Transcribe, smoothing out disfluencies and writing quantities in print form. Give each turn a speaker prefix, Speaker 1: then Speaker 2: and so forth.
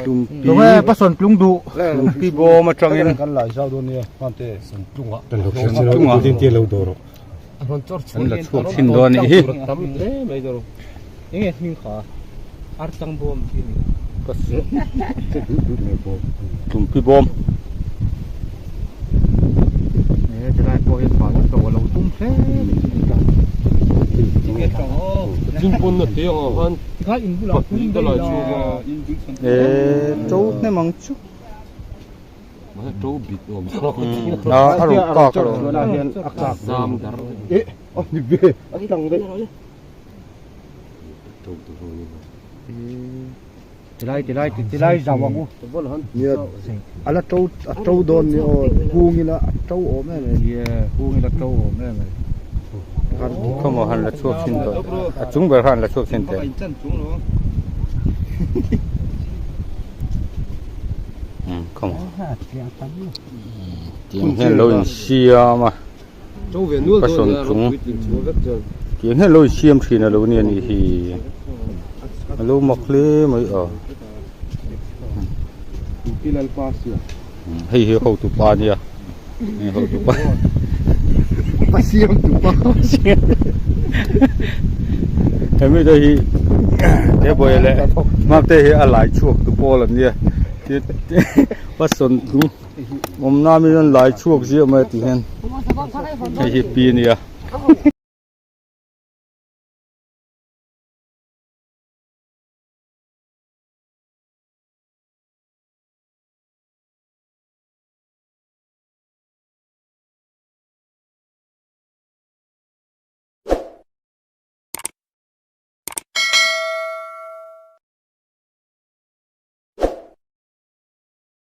Speaker 1: Tlumpi Tlumpi bawm atangin Tlungah an la chhuak thin dawn anih hi. Tlumpi bawm. Eee to hnem ang chu. A a rawn kak a rawn.
Speaker 2: Tilai tilai tilai zau ang u.
Speaker 3: Nia a la to a to dawn nia aw kung ila a to awm em em.
Speaker 2: Ye kung ila to awm em em.
Speaker 1: Khawmaw han la chhuak thin tawh a chung ber kha han la chhuak thin teh. Khawmaw tiang hian lo insiam a ka sawn chung tiang hian lo insiam thin a lo ni a nih hi a lo mak hle mai a hei hi hotu pa a nia hei hotu pa
Speaker 3: pa siam tu pa
Speaker 1: hemi te hi he buai leh hmangte hi a lai chhuak tu pawl an nia pa sawn chung. Awm na mi an lai chhuak ziah mai a ti hian hei hi pi a nia.